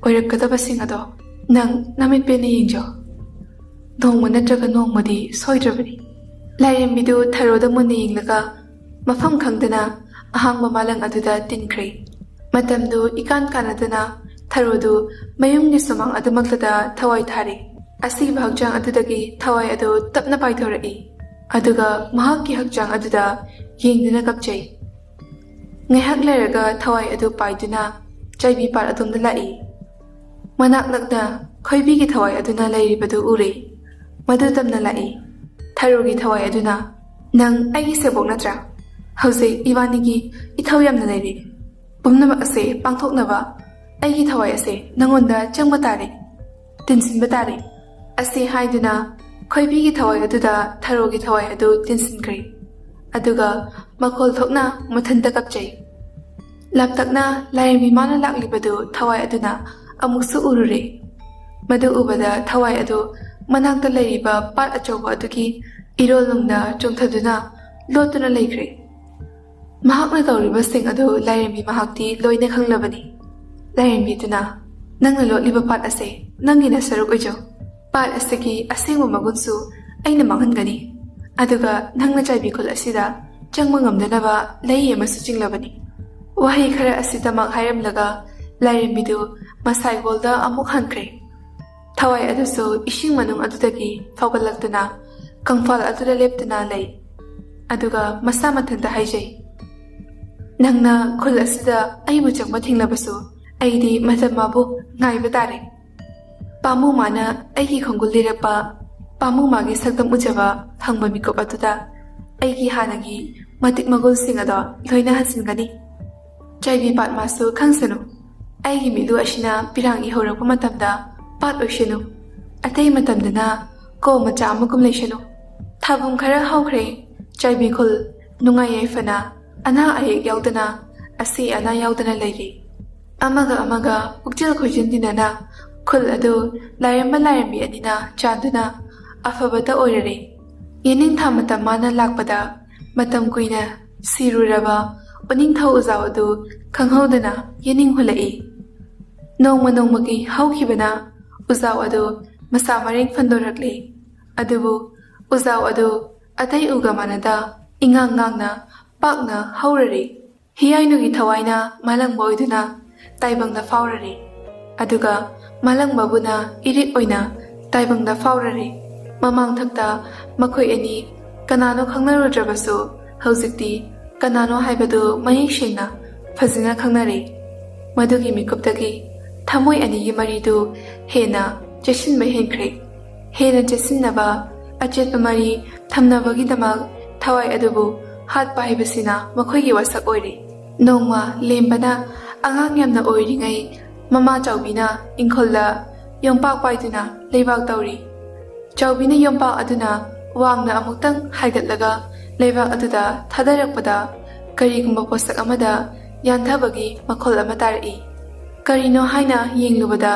ꯑꯣꯏꯔꯛꯀꯗꯕꯁꯤꯡ ꯑꯗꯣ ꯅꯪ ꯅꯃꯤꯠ ꯄꯦꯟꯅ ꯌꯦꯡꯖꯧ꯫ ꯅꯣꯡꯃ ꯅꯠꯇ꯭ꯔꯒ ꯅꯣꯡꯃꯗꯤ ꯁꯣꯏꯗ꯭ꯔꯕꯅꯤ꯫ ꯂꯥꯏꯔꯦꯝꯕꯤꯗꯨ ꯊꯔꯣꯗ ꯃꯨꯟꯅ ꯌꯦꯡꯂꯒ ꯃꯐꯝ ꯈꯪꯗꯅ ꯑꯍꯥꯡꯕ ꯃꯥꯂꯪ ꯑꯗꯨꯗ ꯇꯤꯟꯈ꯭ꯔꯦ꯫ ꯃꯇꯝꯗꯨ ꯏꯀꯥꯟ ꯀꯥꯟꯅꯗꯅ ꯊꯔꯣꯗꯨ ꯃꯌꯨꯝꯒꯤ ꯁꯨꯃꯥꯡ ꯑꯗꯨꯃꯛꯇꯗ ꯊꯋꯥꯏ ꯊꯥꯔꯦ꯫ ꯑꯁꯤꯕ ꯍꯛꯆꯥꯡ ꯑꯗꯨꯗꯒꯤ ꯊꯋꯥꯏ ꯑꯗꯨ ꯇꯞꯅ ꯄꯥꯏꯊꯣꯔꯛꯏ꯫ ꯑꯗꯨꯒ ꯃꯍꯥꯛꯀꯤ ꯍꯛꯆꯥꯡ ꯑꯗꯨꯗ ꯌꯦꯡꯗꯨꯅ ꯀꯞꯆꯩ꯫ ꯉꯥꯏꯍꯥꯛ ꯂꯩꯔꯒ ꯊꯋꯥꯏ ꯑꯗꯨ ꯄꯥꯏꯗꯨꯅ ꯆꯥꯏꯕꯤ ꯄꯥꯠ ꯑꯗꯣꯝꯗ ꯂꯥꯛꯏ꯫ ꯃꯅꯥꯛ ꯅꯛꯅ ꯈꯣꯏꯕꯤꯒꯤ ꯊꯋꯥꯏ ꯑꯗꯨꯅ ꯂꯩꯔꯤꯕꯗꯨ ꯎꯔꯦ꯫ ꯃꯗꯨ ꯇꯝꯅ ꯂꯥꯛꯏ꯫ ꯊꯔꯣꯒꯤ ꯊꯋꯥꯏ ꯑꯗꯨꯅ, "ꯅꯪ ꯑꯩꯒꯤ ꯁꯦꯕꯣꯛ ꯅꯠꯇ꯭ꯔꯥ? ꯍꯧꯖꯤꯛ ꯏꯕꯥꯅꯤꯒꯤ ꯏꯊꯧ ꯌꯥꯝꯅ ꯂꯩꯔꯤ꯫ ꯄꯨꯝꯅꯃꯛ ꯑꯁꯦ ꯄꯥꯡꯊꯣꯛꯅꯕ ꯑꯩꯒꯤ ꯊꯋꯥꯏ ꯑꯁꯦ ꯅꯪꯉꯣꯟꯗ ꯆꯪꯕ ꯇꯥꯔꯦ, ꯇꯤꯟꯁꯤꯟꯕ ꯇꯥꯔꯦ꯫" ꯑꯁꯤ ꯍꯥꯏꯗꯨꯅ ꯈꯣꯏꯕꯤꯒꯤ ꯊꯋꯥꯏ ꯑꯗꯨꯗ ꯊꯔꯣꯒꯤ ꯊꯋꯥꯏ ꯑꯗꯨ ꯇꯤꯟꯁꯤꯟꯈ꯭ꯔꯦ꯫ ꯑꯗꯨꯒ ꯃꯈꯣꯜ ꯊꯣꯛꯅ ꯃꯊꯟꯇ ꯀꯞꯆꯩ꯫ ꯂꯥꯞꯇꯛꯅ ꯂꯥꯏꯔꯦꯝꯕꯤ ꯃꯥꯅ ꯂꯥꯛꯂꯤꯕꯗꯨ ꯊꯋꯥꯏ ꯑꯗꯨꯅ ꯑꯃꯨꯛꯁꯨ ꯎꯔꯨꯔꯦ꯫ ꯃꯗꯨ ꯎꯕꯗ ꯊꯋꯥꯏ ꯑꯗꯨ ꯃꯅꯥꯛꯇ ꯂꯩꯔꯤꯕ ꯄꯥꯠ ꯑꯆꯧꯕ ꯑꯗꯨꯒꯤ ꯏꯔꯣꯜꯅꯨꯡꯗ ꯆꯣꯡꯊꯗꯨꯅ ꯂꯣꯠꯇꯨꯅ ꯂꯩꯈ꯭ꯔꯦ꯫ ꯃꯍꯥꯛꯅ ꯇꯧꯔꯤꯕꯁꯤꯡ ꯑꯗꯨ ꯂꯥꯏꯔꯦꯝꯕꯤ ꯃꯍꯥꯛꯇꯤ ꯂꯣꯏꯅ ꯈꯪꯂꯕꯅꯤ꯫ ꯂꯥꯏꯔꯦꯝꯕꯤꯗꯨꯅ, "ꯅꯪꯅ ꯂꯣꯠꯂꯤꯕ ꯄꯥꯠ ꯑꯁꯦ ꯅꯪꯒꯤꯅ ꯁꯔꯨꯛ ꯑꯣꯏꯖꯧ꯫ ꯄꯥꯠ ꯑꯁꯤꯒꯤ ꯑꯁꯦꯡꯕ ꯃꯒꯨꯟꯁꯨ ꯑꯩꯅ ꯃꯥꯡꯍꯟꯒꯅꯤ꯫ ꯑꯗꯨꯒ ꯅꯪꯅ ꯆꯥꯏꯕꯤ ꯈꯨꯜ ꯑꯁꯤꯗ ꯆꯪꯕ ꯉꯝꯗꯅꯕ ꯂꯩ ꯑꯃꯁꯨ ꯆꯤꯡꯂꯕꯅꯤ꯫" ꯋꯥꯍꯩ ꯈꯔ ꯑꯁꯤꯗꯃꯛ ꯍꯥꯏꯔꯝꯂꯒ ꯂꯥꯏꯔꯦꯝꯕꯤꯗꯨ ꯃꯁꯥꯏ ꯍꯣꯜꯗ ꯑꯃꯨꯛ ꯍꯟꯈ꯭ꯔꯦ꯫ ꯊꯋꯥꯏ ꯑꯗꯨꯁꯨ ꯏꯁꯤꯡ ꯃꯅꯨꯡ ꯑꯗꯨꯗꯒꯤ ꯐꯥꯎꯒꯠꯂꯛꯇꯨꯅ ꯀꯪꯐꯥꯜ ꯑꯗꯨꯗ ꯂꯦꯞꯇꯨꯅ ꯂꯩ꯫ ꯑꯗꯨꯒ ꯃꯁꯥ ꯃꯊꯟꯇ ꯍꯥꯏꯖꯩ, "ꯅꯪꯅ ꯈꯨꯜ ꯑꯁꯤꯗ ꯑꯩꯕꯨ ꯆꯪꯕ ꯊꯤꯡꯂꯕꯁꯨ, ꯑꯩꯗꯤ ꯃꯇꯝ ꯃꯥꯕꯨ ꯉꯥꯏꯕ ꯇꯥꯔꯦ꯫ ꯄꯥꯃꯨ ꯃꯥꯅ ꯑꯩꯒꯤ ꯈꯣꯡꯒꯨꯜ ꯂꯤꯔꯛꯄ, ꯄꯥꯃꯨ ꯃꯥꯒꯤ ꯁꯛꯇꯝ ꯎꯖꯕ ꯐꯪꯕ ꯃꯤꯀꯨꯞ ꯑꯗꯨꯗ ꯑꯩꯒꯤ ꯍꯥꯟꯅꯒꯤ ꯃꯇꯤꯛ ꯃꯒꯨꯜꯁꯤꯡ ꯑꯗꯣ ꯂꯣꯏꯅ ꯍꯟꯖꯤꯟꯒꯅꯤ꯫ ꯆꯥꯏꯕꯤ ꯄꯥꯠ ꯃꯥꯁꯨ ꯈꯪꯁꯅꯨ꯫ ꯑꯩꯒꯤ ꯃꯤꯠꯂꯨ ꯑꯁꯤꯅ ꯄꯤꯔꯥꯡ ꯏꯍꯧꯔꯛꯄ ꯃꯇꯝꯗ ꯄꯥꯠ ꯑꯣꯏꯁꯅꯨ꯫ ꯑꯇꯩ ꯃꯇꯝꯗꯅ ꯀꯣ ꯃꯆꯥ ꯑꯃꯒꯨꯝ ꯂꯩꯁꯅꯨ꯫" ꯊꯥꯕꯨꯝ ꯈꯔ ꯍꯧꯈ꯭ꯔꯦ꯫ ꯆꯥꯏꯕꯤ ꯈꯨꯜ ꯅꯨꯡꯉꯥꯏ ꯌꯥꯏꯐꯅ, ꯑꯅꯥ ꯑꯌꯦꯛ ꯌꯥꯎꯗꯅ, ꯑꯁꯤ ꯑꯅꯥ ꯌꯥꯎꯗꯅ ꯂꯩꯔꯤ꯫ ꯑꯃꯒ ꯑꯃꯒ ꯄꯨꯛꯆꯦꯜ ꯈꯣꯏꯖꯤꯟ ꯇꯤꯟꯅꯅ ꯈꯨꯜ ꯑꯗꯨ ꯂꯥꯏꯔꯦꯝꯕ ꯂꯥꯏꯔꯦꯝꯕꯤ ꯑꯅꯤꯅ ꯆꯥꯟꯗꯨꯅ ꯑꯐꯕꯇ ꯑꯣꯏꯔꯔꯦ꯫ ꯌꯦꯅꯤꯡꯊꯥ ꯃꯇꯝ ꯃꯥꯅ ꯂꯥꯛꯄꯗ ꯃꯇꯝ ꯀꯨꯏꯅ ꯁꯤꯔꯨꯔꯕ ꯎꯅꯤꯡꯊꯧ ꯎꯖꯥꯎ ꯑꯗꯨ ꯈꯪꯍꯧꯗꯅ ꯌꯦꯅꯤꯡ ꯍꯨꯜꯂꯛꯏ꯫ ꯅꯣꯡꯃ ꯅꯣꯡꯃꯒꯤ ꯍꯧꯈꯤꯕꯅ ꯎꯖꯥꯎ ꯑꯗꯨ ꯃꯁꯥ ꯃꯔꯦꯡ ꯐꯟꯗꯣꯔꯛꯂꯤ꯫ ꯑꯗꯨꯕꯨ ꯎꯖꯥꯎ ꯑꯗꯨ ꯑꯇꯩ ꯎꯒ ꯃꯥꯟꯅꯗ ꯏꯉꯥꯡ ꯉꯥꯡꯅ ꯄꯥꯛꯅ ꯍꯧꯔꯔꯦ꯫ ꯍꯤꯌꯥꯏꯅꯨꯒꯤ ꯊꯋꯥꯏꯅ ꯃꯥꯂꯪꯕ ꯑꯣꯏꯗꯨꯅ ꯇꯥꯏꯕꯪꯗ ꯐꯥꯎꯔꯔꯦ꯫ ꯑꯗꯨꯒ ꯃꯥꯂꯪꯕꯕꯨꯅ ꯏꯔꯤꯛ ꯑꯣꯏꯅ ꯇꯥꯏꯕꯪꯗ ꯐꯥꯎꯔꯔꯦ꯫ ꯃꯃꯥꯡꯊꯛꯇ ꯃꯈꯣꯏ ꯑꯅꯤ ꯀꯅꯥꯅꯣ ꯈꯪꯅꯔꯨꯗ꯭ꯔꯕꯁꯨ, ꯍꯧꯖꯤꯛꯇꯤ ꯀꯅꯥꯅꯣ ꯍꯥꯏꯕꯗꯨ ꯃꯌꯦꯛ ꯁꯦꯡꯅ ꯐꯖꯅ ꯈꯪꯅꯔꯦ꯫ ꯃꯗꯨꯒꯤ ꯃꯤꯀꯨꯞꯇꯒꯤ ꯊꯃꯣꯏ ꯑꯅꯤꯒꯤ ꯃꯔꯤꯗꯨ ꯍꯦꯟꯅ ꯆꯦꯠꯁꯤꯟꯕ ꯍꯦꯟꯈ꯭ꯔꯦ꯫ ꯍꯦꯟꯅ ꯆꯦꯠꯁꯤꯟꯅꯕ ꯑꯆꯦꯠꯄ ꯃꯔꯤ ꯊꯝꯅꯕꯒꯤꯗꯃꯛ ꯊꯋꯥꯏ ꯑꯗꯨꯕꯨ ꯍꯥꯠꯄ ꯍꯥꯏꯕꯁꯤꯅ ꯃꯈꯣꯏꯒꯤ ꯋꯥꯁꯛ ꯑꯣꯏꯔꯦ꯫ ꯅꯣꯡꯃ ꯂꯦꯝꯕꯅ ꯑꯉꯥꯡ ꯌꯥꯝꯅ ꯑꯣꯏꯔꯤꯉꯩ ꯃꯃꯥ ꯆꯥꯎꯕꯤꯅ ꯏꯪꯈꯣꯜꯗ ꯌꯣꯝꯄꯥꯛ ꯄꯥꯏꯗꯨꯅ ꯂꯩꯕꯥꯛ ꯇꯧꯔꯤ꯫ ꯆꯥꯎꯕꯤꯅ ꯌꯣꯝꯄꯥꯛ ꯑꯗꯨꯅ ꯋꯥꯡꯅ ꯑꯃꯨꯛꯇꯪ ꯍꯥꯏꯒꯠꯂꯒ ꯂꯩꯕꯥꯛ ꯑꯗꯨꯗ ꯊꯥꯗꯔꯛꯄꯗ ꯀꯔꯤꯒꯨꯝꯕ ꯄꯣꯠꯁꯛ ꯑꯃꯗ ꯌꯥꯟꯊꯕꯒꯤ ꯃꯈꯣꯜ ꯑꯃ ꯇꯥꯔꯛꯏ꯫ ꯀꯔꯤꯅꯣ ꯍꯥꯏꯅ ꯌꯦꯡꯂꯨꯕꯗ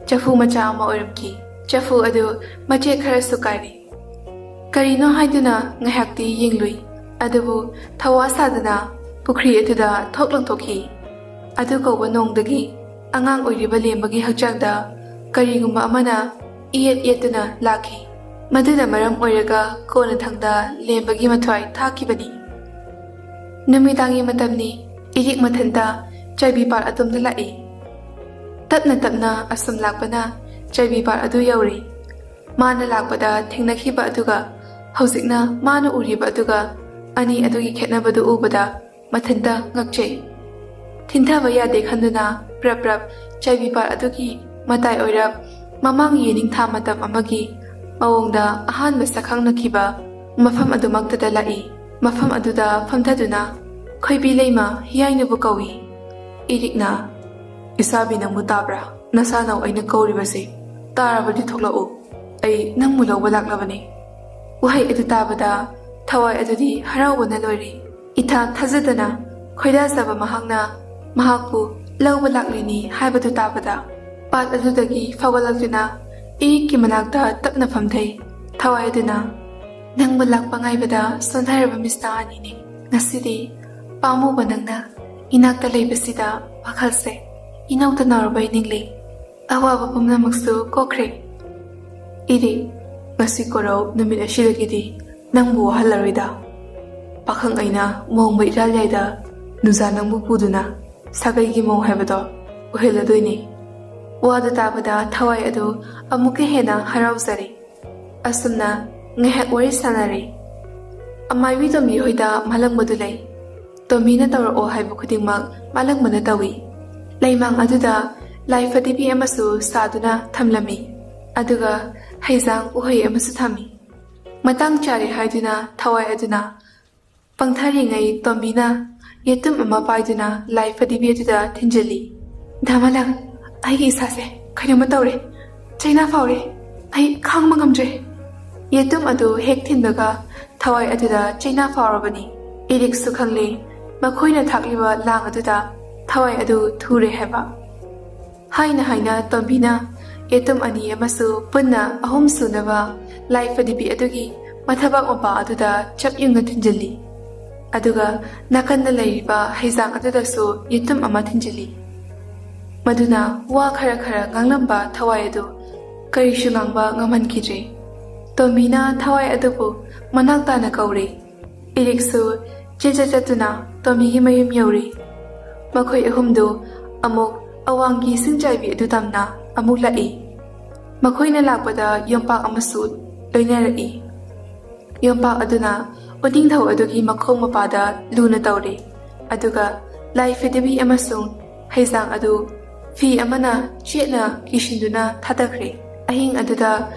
ꯆꯐꯨ ꯃꯆꯥ ꯑꯃ ꯑꯣꯏꯔꯝꯈꯤ꯫ ꯆꯐꯨ ꯑꯗꯨ ꯃꯆꯦꯠ ꯈꯔꯁꯨ ꯀꯥꯏꯔꯤ꯫ ꯀꯔꯤꯅꯣ ꯍꯥꯏꯗꯨꯅ ꯉꯥꯏꯍꯥꯛꯇꯤ ꯌꯦꯡꯂꯨꯏ, ꯑꯗꯨꯕꯨ ꯊꯧꯋꯥ ꯁꯥꯗꯅ ꯄꯨꯈ꯭ꯔꯤ ꯑꯗꯨꯗ ꯊꯣꯛ ꯂꯪꯊꯣꯛꯈꯤ꯫ ꯑꯗꯨ ꯀꯧꯕ ꯅꯣꯡꯗꯒꯤ ꯑꯉꯥꯡ ꯑꯣꯏꯔꯤꯕ ꯂꯦꯝꯕꯒꯤ ꯍꯛꯆꯥꯡꯗ ꯀꯔꯤꯒꯨꯝꯕ ꯑꯃꯅ ꯏꯌꯦꯠ ꯌꯦꯠꯇꯨꯅ ꯂꯥꯛꯈꯤ꯫ ꯃꯗꯨꯅ ꯃꯔꯝ ꯑꯣꯏꯔꯒ ꯀꯣꯟꯅꯊꯪꯗ ꯂꯦꯝꯕꯒꯤ ꯃꯊ꯭ꯋꯥꯏ ꯊꯥꯈꯤꯕꯅꯤ꯫ ꯅꯨꯃꯤꯗꯥꯡꯒꯤ ꯃꯇꯝꯅꯤ꯫ ꯏꯔꯤꯛ ꯃꯊꯟꯇ ꯆꯥꯏꯕꯤ ꯄꯥꯠ ꯑꯗꯣꯝꯗ ꯂꯥꯛꯏ꯫ ꯇꯞꯅ ꯇꯞꯅ ꯑꯁꯨꯝ ꯂꯥꯛꯄꯅ ꯆꯥꯏꯕꯤ ꯄꯥꯠ ꯑꯗꯨ ꯌꯧꯔꯤ꯫ ꯃꯥꯅ ꯂꯥꯛꯄꯗ ꯊꯦꯡꯅꯈꯤꯕ ꯑꯗꯨꯒ ꯍꯧꯖꯤꯛꯅ ꯃꯥꯅ ꯎꯔꯤꯕ ꯑꯗꯨꯒ ꯑꯅꯤ ꯑꯗꯨꯒꯤ ꯈꯦꯠꯅꯕꯗꯨ ꯎꯕꯗ ꯃꯊꯟꯇ ꯉꯛꯆꯩ꯫ ꯊꯤꯟꯊꯕ ꯌꯥꯗꯦ ꯈꯟꯗꯨꯅ ꯄ꯭ꯔꯞ ꯄ꯭ꯔꯞ ꯆꯥꯏꯕꯤ ꯄꯥꯠ ꯑꯗꯨꯒꯤ ꯃꯇꯥꯏ ꯑꯣꯏꯔꯞ ꯃꯃꯥꯡ ꯌꯦꯅꯤꯡꯊꯥ ꯃꯇꯝ ꯑꯃꯒꯤ ꯃꯑꯣꯡꯗ ꯑꯍꯥꯟꯕ ꯁꯛꯈꯪꯅꯈꯤꯕ ꯃꯐꯝ ꯑꯗꯨꯃꯛꯇꯗ ꯂꯥꯛꯏ꯫ ꯃꯐꯝ ꯑꯗꯨꯗ ꯐꯝꯊꯗꯨꯅ ꯈꯣꯏꯕꯤ ꯂꯩꯃ ꯍꯤꯌꯥꯏꯅꯕꯨ ꯀꯧꯏ꯫ ꯏꯔꯤꯛꯅ, "ꯏꯁꯥꯕꯤ, ꯅꯪꯕꯨ ꯇꯥꯕ꯭ꯔꯥ? ꯅꯁꯥꯅꯧ ꯑꯩꯅ ꯀꯧꯔꯤꯕꯁꯦ꯫ ꯇꯥꯔꯕꯗꯤ ꯊꯣꯛꯂꯛꯎ꯫ ꯑꯩ ꯅꯪꯕꯨ ꯂꯧꯕ ꯂꯥꯛꯂꯕꯅꯤ꯫" ꯋꯥꯍꯩ ꯑꯗꯨ ꯇꯥꯕꯗ ꯊꯋꯥꯏ ꯑꯗꯨꯗꯤ ꯍꯔꯥꯎꯕꯅ ꯂꯣꯏꯔꯦ꯫ ꯏꯊꯥ ꯊꯥꯖꯗꯅ ꯈꯣꯏꯗꯥꯖꯕ ꯃꯍꯥꯛꯅ ꯃꯍꯥꯛꯄꯨ ꯂꯧꯕ ꯂꯥꯛꯂꯤꯅꯤ ꯍꯥꯏꯕꯗꯨ ꯇꯥꯕꯗ ꯄꯥꯠ ꯑꯗꯨꯗꯒꯤ ꯐꯥꯎꯒꯠꯂꯛꯇꯨꯅ ꯏꯔꯤꯛꯀꯤ ꯃꯅꯥꯛꯇ ꯇꯞꯅ ꯐꯝꯊꯩ꯫ ꯊꯋꯥꯏ ꯑꯗꯨꯅ, "ꯅꯪꯕꯨ ꯂꯥꯛꯄ ꯉꯥꯏꯕꯗ ꯁꯣꯟꯊꯔꯕ ꯃꯤꯁꯅꯥ ꯑꯅꯤꯅꯤ꯫ ꯉꯁꯤꯗꯤ ꯄꯥꯝꯃꯨꯕ ꯅꯪꯅ ꯏꯅꯥꯛꯇ ꯂꯩꯕꯁꯤꯗ ꯋꯥꯈꯜꯁꯦ ꯏꯅꯧꯇ ꯅꯧꯔꯕ ꯅꯤꯡꯂꯤ꯫ ꯑꯋꯥꯕ ꯄꯨꯝꯅꯃꯛꯁꯨ ꯀꯣꯛꯈ꯭ꯔꯦ꯫" ꯏꯔꯤꯛ, "ꯉꯁꯤ ꯀꯣꯔꯧ ꯅꯨꯃꯤꯠ ꯑꯁꯤꯗꯒꯤꯗꯤ ꯅꯪꯕꯨ ꯋꯥꯍꯜꯂꯔꯣꯏꯗ꯫ ꯄꯥꯈꯪ ꯑꯩꯅ ꯃꯣꯡꯕ ꯏꯔꯥꯜ ꯌꯥꯏꯗ ꯅꯨꯖꯥ ꯅꯪꯕꯨ ꯄꯨꯗꯨꯅ ꯁꯥꯒꯩꯒꯤ ꯃꯧ ꯍꯥꯏꯕꯗꯣ ꯑꯣꯏꯍꯜꯂꯗꯣꯏꯅꯤ꯫" ꯋꯥꯗꯨ ꯇꯥꯕꯗ ꯊꯋꯥꯏ ꯑꯗꯨ ꯑꯃꯨꯛꯀ ꯍꯦꯟꯅ ꯍꯔꯥꯎꯖꯔꯦ꯫ ꯑꯁꯨꯝꯅ ꯉꯥꯏꯍꯥꯛ ꯋꯥꯔꯤ ꯁꯥꯟꯅꯔꯦ꯫ ꯑꯃꯥꯏꯕꯤ ꯇꯣꯝꯕꯤ ꯍꯣꯏꯗ ꯃꯥꯂꯪꯕꯗꯨ ꯂꯩ꯫ ꯇꯣꯝꯕꯤꯅ ꯇꯧꯔꯛꯑꯣ ꯍꯥꯏꯕ ꯈꯨꯗꯤꯡꯃꯛ ꯃꯥꯂꯪꯕꯅ ꯇꯧꯏ꯫ ꯂꯩꯃꯥꯡ ꯑꯗꯨꯗ ꯂꯥꯏ ꯐꯗꯤꯕꯤ ꯑꯃꯁꯨ ꯁꯥꯗꯨꯅ ꯊꯝꯂꯝꯃꯤ꯫ ꯑꯗꯨꯒ ꯍꯩꯖꯥꯡ ꯎꯍꯩ ꯑꯃꯁꯨ ꯊꯝꯃꯤ꯫ ꯃꯇꯥꯡ ꯆꯥꯔꯦ ꯍꯥꯏꯗꯨꯅ ꯊꯋꯥꯏ ꯑꯗꯨꯅ ꯄꯪꯊꯔꯤꯉꯩ ꯇꯣꯝꯕꯤꯅ ꯌꯦꯇꯨꯝ ꯑꯃ ꯄꯥꯏꯗꯨꯅ ꯂꯥꯏ ꯐꯗꯤꯕꯤ ꯑꯗꯨꯗ ꯊꯤꯟꯖꯤꯜꯂꯤ꯫ "ꯙꯃꯥꯂꯪ, ꯑꯩꯒꯤ ꯏꯁꯥꯁꯦ ꯀꯩꯅꯣꯝꯃ ꯇꯧꯔꯦ꯫ ꯆꯩꯅꯥ ꯐꯥꯎꯔꯦ꯫ ꯑꯩ ꯈꯥꯡꯕ ꯉꯝꯗ꯭ꯔꯦ꯫" ꯌꯦꯇꯨꯝ ꯑꯗꯨ ꯍꯦꯛ ꯊꯤꯟꯕꯒ ꯊꯋꯥꯏ ꯑꯗꯨꯗ ꯆꯩꯅꯥ ꯐꯥꯎꯔꯕꯅꯤ꯫ ꯏꯔꯤꯛꯁꯨ ꯈꯪꯂꯦ, ꯃꯈꯣꯏꯅ ꯊꯥꯛꯂꯤꯕ ꯂꯥꯡ ꯑꯗꯨꯗ ꯊꯋꯥꯏ ꯑꯗꯨ ꯊꯨꯔꯦ ꯍꯥꯏꯕ꯫ ꯍꯥꯏꯅ ꯍꯥꯏꯅ ꯇꯣꯝꯕꯤꯅ ꯌꯦꯇꯨꯝ ꯑꯅꯤ ꯑꯃꯁꯨ ꯄꯨꯟꯅ ꯑꯍꯨꯝ ꯁꯨꯅꯕ ꯂꯥꯏ ꯐꯗꯤꯕꯤ ꯑꯗꯨꯒꯤ ꯃꯊꯕꯥꯛ ꯃꯄꯥ ꯑꯗꯨꯗ ꯆꯞ ꯌꯨꯡꯅ ꯊꯤꯟꯖꯤꯜꯂꯤ꯫ ꯑꯗꯨꯒ ꯅꯥꯀꯟꯗ ꯂꯩꯔꯤꯕ ꯍꯩꯖꯥꯡ ꯑꯗꯨꯗꯁꯨ ꯌꯦꯇꯨꯝ ꯑꯃ ꯊꯤꯟꯖꯤꯜꯂꯤ꯫ ꯃꯗꯨꯅ ꯋꯥ ꯈꯔ ꯈꯔ ꯉꯥꯡꯂꯝꯕ ꯊꯋꯥꯏ ꯑꯗꯨ ꯀꯔꯤꯁꯨ ꯉꯥꯡꯕ ꯉꯝꯍꯟꯈꯤꯗ꯭ꯔꯦ꯫ ꯇꯣꯝꯕꯤꯅ ꯊꯋꯥꯏ ꯑꯗꯨꯕꯨ ꯃꯅꯥꯛ ꯇꯥꯅ ꯀꯧꯔꯦ꯫ ꯏꯔꯤꯛꯁꯨ ꯆꯦꯠ ꯆꯦꯠ ꯆꯠꯇꯨꯅ ꯇꯣꯝꯕꯤꯒꯤ ꯃꯌꯨꯝ ꯌꯧꯔꯦ꯫ ꯃꯈꯣꯏ ꯑꯍꯨꯝꯗꯨ ꯑꯃꯨꯛ ꯑꯋꯥꯡꯒꯤ ꯁꯤꯡꯆꯥꯏꯕꯤ ꯑꯗꯨ ꯇꯝꯅ ꯑꯃꯨꯛ ꯂꯥꯛꯏ꯫ ꯃꯈꯣꯏꯅ ꯂꯥꯛꯄꯗ ꯌꯣꯝꯄꯥꯛ ꯑꯃꯁꯨ ꯂꯣꯏꯅꯔꯛꯏ꯫ ꯌꯣꯝꯄꯥꯛ ꯑꯗꯨꯅ ꯎꯅꯤꯡꯊꯧ ꯑꯗꯨꯒꯤ ꯃꯈꯣꯡ ꯃꯄꯥꯗ ꯂꯨꯅ ꯇꯧꯔꯦ, ꯑꯗꯨꯒ ꯂꯥꯏ ꯐꯗꯤꯕꯤ ꯑꯃꯁꯨꯡ ꯍꯩꯖꯥꯡ ꯑꯗꯨ ꯐꯤ ꯑꯃꯅ ꯆꯦꯠꯅ ꯀꯤꯁꯤꯟꯗꯨꯅ ꯊꯥꯗꯈ꯭ꯔꯦ꯫ ꯑꯍꯤꯡ ꯑꯗꯨꯗ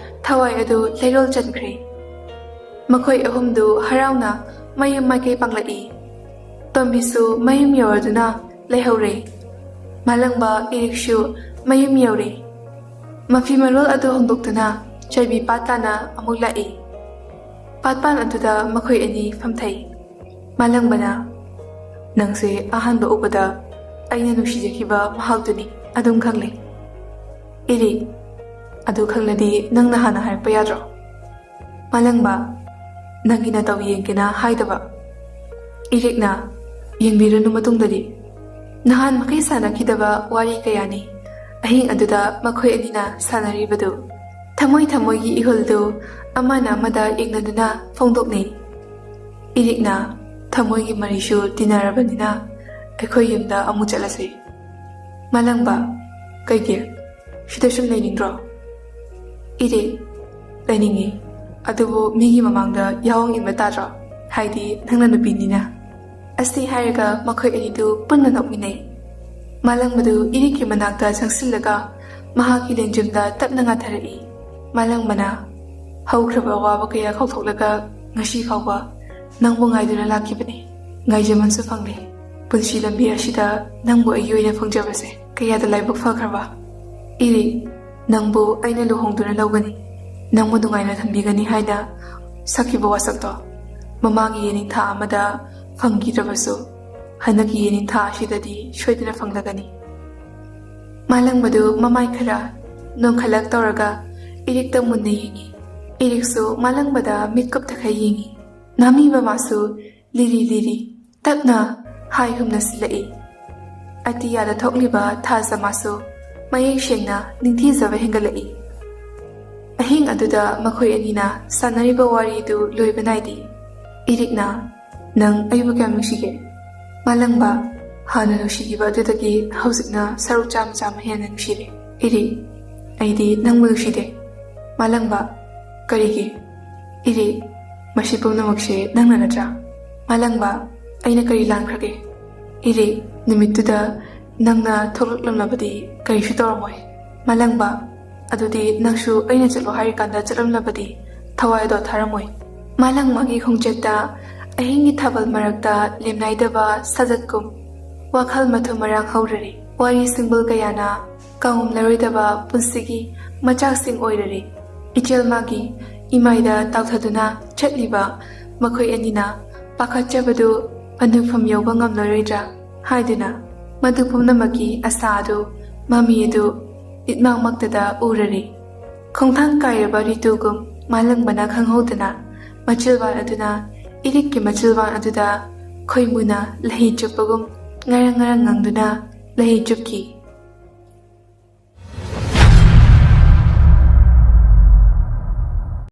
ꯊꯋꯥꯏ ꯑꯗꯨ ꯂꯩꯔꯣꯜ ꯆꯟꯈ꯭ꯔꯦ꯫ ꯃꯈꯣꯏ ꯑꯍꯨꯝꯗꯨ ꯍꯔꯥꯎꯅ ꯃꯌꯨꯝ ꯃꯥꯏꯀꯩ ꯄꯥꯡꯂꯛꯏ꯫ ꯇꯣꯝꯕꯤꯁꯨ ꯃꯌꯨꯝ ꯌꯧꯔꯗꯨꯅ ꯂꯩꯍꯧꯔꯦ꯫ ꯃꯥꯂꯪꯕ ꯏꯔꯤꯛꯁꯨ ꯃꯌꯨꯝ ꯌꯧꯔꯦ꯫ ꯃꯐꯤ ꯃꯔꯣꯜ ꯑꯗꯨ ꯍꯣꯡꯗꯣꯛꯇꯨꯅ ꯆꯥꯏꯕꯤ ꯄꯥꯠ ꯇꯥꯅ ꯑꯃꯨꯛ ꯂꯥꯛꯏ꯫ ꯄꯥꯠꯄꯥꯟ ꯑꯗꯨꯗ ꯃꯈꯣꯏ ꯑꯅꯤ ꯐꯝꯊꯩ꯫ ꯃꯥꯂꯪꯕꯅ, "ꯅꯪꯁꯦ ꯑꯍꯥꯟꯕ ꯎꯕꯗ ꯑꯩꯅ ꯅꯨꯡꯁꯤꯖꯈꯤꯕ ꯃꯍꯥꯛꯇꯨꯅꯤ, ꯑꯗꯨꯝ ꯈꯪꯂꯦ꯫" ꯏꯔꯤꯛ, "ꯑꯗꯨ ꯈꯪꯂꯗꯤ ꯅꯪꯅ ꯍꯥꯟꯅ ꯍꯥꯏꯔꯛꯄ ꯌꯥꯗ꯭ꯔꯣ?" ꯃꯥꯂꯪꯕ, "ꯅꯪꯒꯤ ꯅꯇꯧ ꯌꯦꯡꯒꯦꯅ ꯍꯥꯏꯗꯕ꯫" ꯏꯔꯤꯛꯅ, "ꯌꯦꯡꯕꯤꯔꯅꯨ ꯃꯇꯨꯡꯗꯗꯤ꯫ ꯅꯍꯥꯟ ꯃꯈꯩ ꯁꯥꯟꯅꯈꯤꯗꯕ ꯋꯥꯔꯤ ꯀꯌꯥꯅꯤ ꯑꯍꯤꯡ ꯑꯗꯨꯗ ꯃꯈꯣꯏ ꯑꯅꯤꯅ ꯁꯥꯟꯅꯔꯤꯕꯗꯨ꯫ ꯊꯃꯣꯏ ꯊꯃꯣꯏꯒꯤ ꯏꯍꯨꯜꯗꯨ ꯑꯃꯅ ꯑꯃꯗ ꯌꯦꯡꯅꯗꯨꯅ ꯐꯣꯡꯗꯣꯛꯅꯩ꯫ ꯏꯔꯤꯛꯅ, ꯊꯃꯣꯏꯒꯤ ꯃꯔꯤꯁꯨ ꯇꯤꯟꯅꯔꯕꯅꯤꯅ ꯑꯩꯈꯣꯏ ꯌꯨꯝꯗ ꯑꯃꯨꯛ ꯆꯠꯂꯁꯤ꯫" ꯃꯥꯂꯪꯕ, "ꯀꯩꯒꯤ? ꯁꯤꯗ ꯁꯨꯝ ꯂꯩꯅꯤꯡꯗ꯭ꯔꯣ?" ꯏꯔꯤꯛ, "ꯂꯩꯅꯤꯡꯉꯤ, ꯑꯗꯨꯕꯨ ꯃꯤꯒꯤ ꯃꯃꯥꯡꯗ ꯌꯥꯍꯣꯡ ꯏꯟꯕ ꯇꯥꯗ꯭ꯔꯣ? ꯍꯥꯏꯗꯤ ꯅꯪꯅ ꯅꯨꯄꯤꯅꯤꯅ꯫" ꯑꯁꯤ ꯍꯥꯏꯔꯒ ꯃꯈꯣꯏ ꯑꯅꯤꯗꯨ ꯄꯨꯟꯅ ꯅꯣꯛꯃꯤꯟꯅꯩ꯫ ꯃꯥꯂꯪꯕꯗꯨ ꯏꯔꯤꯛꯀꯤ ꯃꯅꯥꯛꯇ ꯆꯪꯁꯤꯜꯂꯒ ꯃꯍꯥꯛꯀꯤ ꯂꯦꯡꯖꯨꯝꯗ ꯇꯞꯅ ꯉꯥꯊꯔꯛꯏ꯫ ꯃꯥꯂꯪꯕꯅ, "ꯍꯧꯈ꯭ꯔꯕ ꯑꯋꯥꯕ ꯀꯌꯥ ꯀꯥꯎꯊꯣꯛꯂꯒ ꯉꯁꯤ ꯐꯥꯎꯕ ꯅꯪꯕꯨ ꯉꯥꯏꯗꯨꯅ ꯂꯥꯛꯈꯤꯕꯅꯤ꯫ ꯉꯥꯏꯖꯃꯟꯁꯨ ꯐꯪꯂꯦ꯫ ꯄꯨꯟꯁꯤ ꯂꯝꯕꯤ ꯑꯁꯤꯗ ꯅꯪꯕꯨ ꯑꯩꯒꯤ ꯑꯣꯏꯅ ꯐꯪꯖꯕꯁꯦ ꯀꯌꯥꯗ ꯂꯥꯏꯕꯛ ꯐꯈ꯭ꯔꯕ꯫ ꯏꯔꯤꯛ, ꯅꯪꯕꯨ ꯑꯩꯅ ꯂꯨꯍꯣꯡꯗꯨꯅ ꯂꯧꯒꯅꯤ, ꯅꯪꯕꯨ ꯅꯨꯡꯉꯥꯏꯅ ꯊꯝꯕꯤꯒꯅꯤ ꯍꯥꯏꯅ ꯁꯛꯈꯤꯕ ꯋꯥꯁꯛꯇꯣ ꯃꯃꯥꯡꯒꯤ ꯌꯦꯅꯤꯡꯊꯥ ꯑꯃꯗ ꯐꯪꯈꯤꯗ꯭ꯔꯕꯁꯨ, ꯍꯟꯗꯛꯀꯤ ꯌꯦꯅꯤꯡꯊꯥ ꯑꯁꯤꯗꯗꯤ ꯁꯣꯏꯗꯅ ꯐꯪꯂꯒꯅꯤ꯫" ꯃꯥꯂꯪꯕꯗꯨ ꯃꯃꯥꯏ ꯈꯔ ꯅꯣꯡꯈꯠꯂꯛ ꯇꯧꯔꯒ ꯏꯔꯤꯛꯇ ꯃꯨꯟꯅ ꯌꯦꯡꯉꯤ꯫ ꯏꯔꯤꯛꯁꯨ ꯃꯥꯂꯪꯕꯗ ꯃꯤꯠ ꯀꯨꯞꯊꯈꯩ ꯌꯦꯡꯉꯤ꯫ ꯅꯥꯃꯤꯕ ꯃꯥꯁꯨ ꯂꯤꯔꯤ ꯂꯤꯔꯤ ꯇꯞꯅ ꯍꯥꯏ ꯍꯨꯝꯅ ꯁꯤꯜꯂꯛꯏ꯫ ꯑꯇꯤꯌꯥꯗ ꯊꯣꯛꯂꯤꯕ ꯊꯥꯖ ꯃꯥꯁꯨ ꯃꯌꯦꯛ ꯁꯦꯡꯅ ꯅꯤꯡꯊꯤꯖꯕ ꯍꯦꯟꯒꯠꯂꯛꯏ꯫ ꯑꯍꯤꯡ ꯑꯗꯨꯗ ꯃꯈꯣꯏ ꯑꯅꯤꯅ ꯁꯥꯟꯅꯔꯤꯕ ꯋꯥꯔꯤꯗꯨ ꯂꯣꯏꯕ ꯅꯥꯏꯗꯦ꯫ ꯏꯔꯤꯛꯅ, "ꯅꯪ ꯑꯩꯕꯨ ꯀꯌꯥꯝ ꯅꯨꯡꯁꯤꯒꯦ?" ꯃꯥꯂꯪꯕ, "ꯍꯥꯟꯅ ꯅꯨꯡꯁꯤꯈꯤꯕ ꯑꯗꯨꯗꯒꯤ ꯍꯧꯖꯤꯛꯅ ꯁꯔꯨꯛ ꯆꯥꯝꯃ ꯆꯥꯝꯃ ꯍꯦꯟꯅ ꯅꯨꯡꯁꯤꯔꯦ, ꯏꯔꯤꯛ꯫ ꯑꯩꯗꯤ ꯅꯪꯕꯨ ꯅꯨꯡꯁꯤꯗꯦ꯫" ꯃꯥꯂꯪꯕ, "ꯀꯔꯤꯒꯤ?" ꯏꯔꯤꯛ, "ꯃꯁꯤ ꯄꯨꯝꯅꯃꯛꯁꯦ ꯅꯪꯅ ꯅꯠꯇ꯭ꯔꯥ?" ꯃꯥꯂꯪꯕ, "ꯑꯩꯅ ꯀꯔꯤ ꯂꯥꯟꯈ꯭ꯔꯒꯦ?" ꯏꯔꯤꯛ, "ꯅꯨꯃꯤꯠꯇꯨꯗ ꯅꯪꯅ ꯊꯣꯛꯂꯛꯂꯝꯂꯕꯗꯤ ꯀꯔꯤꯁꯨ ꯇꯧꯔꯝꯃꯣꯏ꯫" ꯃꯥꯂꯪꯕ, "ꯑꯗꯨꯗꯤ ꯅꯪꯁꯨ ꯑꯩꯅ ꯆꯠꯂꯣ ꯍꯥꯏꯔꯤꯀꯥꯟꯗ ꯆꯠꯂꯝꯂꯕꯗꯤ ꯊꯋꯥꯏꯗꯣ ꯊꯥꯔꯝꯃꯣꯏ꯫" ꯃꯥꯂꯪꯕꯒꯤ ꯈꯣꯡꯆꯠꯇ ꯑꯍꯤꯡꯒꯤ ꯊꯥꯕꯜ ꯃꯔꯛꯇ ꯂꯦꯝꯅꯥꯏꯗꯕ ꯁꯥꯖꯠꯀꯨꯝ ꯋꯥꯈꯜ ꯃꯊꯨꯝ ꯃꯔꯥꯡ ꯍꯧꯔꯔꯤ꯫ ꯋꯥꯔꯤ ꯁꯤꯡꯕꯨꯜ ꯀꯌꯥꯅ ꯀꯥꯎꯉꯝꯂꯔꯣꯏꯗꯕ ꯄꯨꯟꯁꯤꯒꯤ ꯃꯆꯥꯛꯁꯤꯡ ꯑꯣꯏꯔꯔꯤ꯫ ꯏꯆꯦꯜ ꯃꯥꯒꯤ ꯏꯃꯥꯏꯗ ꯇꯥꯎꯊꯗꯨꯅ ꯆꯠꯂꯤꯕ ꯃꯈꯣꯏ ꯑꯅꯤꯅ ꯄꯥꯈꯠꯆꯕꯗꯨ ꯄꯟꯊꯨꯡꯐꯝ ꯌꯧꯕ ꯉꯝꯂꯔꯣꯏꯗ꯭ꯔꯥ ꯍꯥꯏꯗꯨꯅ ꯃꯗꯨ ꯄꯨꯝꯅꯃꯛꯀꯤ ꯑꯁꯥ ꯑꯗꯨ ꯃꯃꯤ ꯑꯗꯨ ꯃꯤꯠꯃꯥꯡꯃꯛꯇꯗ ꯎꯔꯔꯤ꯫ ꯈꯣꯡꯊꯥꯡ ꯀꯥꯏꯔꯕ ꯔꯤꯇꯨꯒꯨꯝ ꯃꯥꯂꯪꯕꯅ ꯈꯪꯍꯧꯗꯅ ꯃꯆꯤꯜꯕꯥꯜ ꯑꯗꯨꯅ ꯏꯔꯤꯛꯀꯤ ꯃꯆꯤꯜꯕꯥꯜ ꯑꯗꯨꯗ ꯈꯣꯏꯃꯨꯅ ꯂꯍꯤ ꯆꯨꯞꯄꯒꯨꯝ ꯉꯔꯪ ꯉꯔꯪ ꯉꯪꯗꯨꯅ ꯂꯍꯤ ꯆꯨꯞꯈꯤ꯫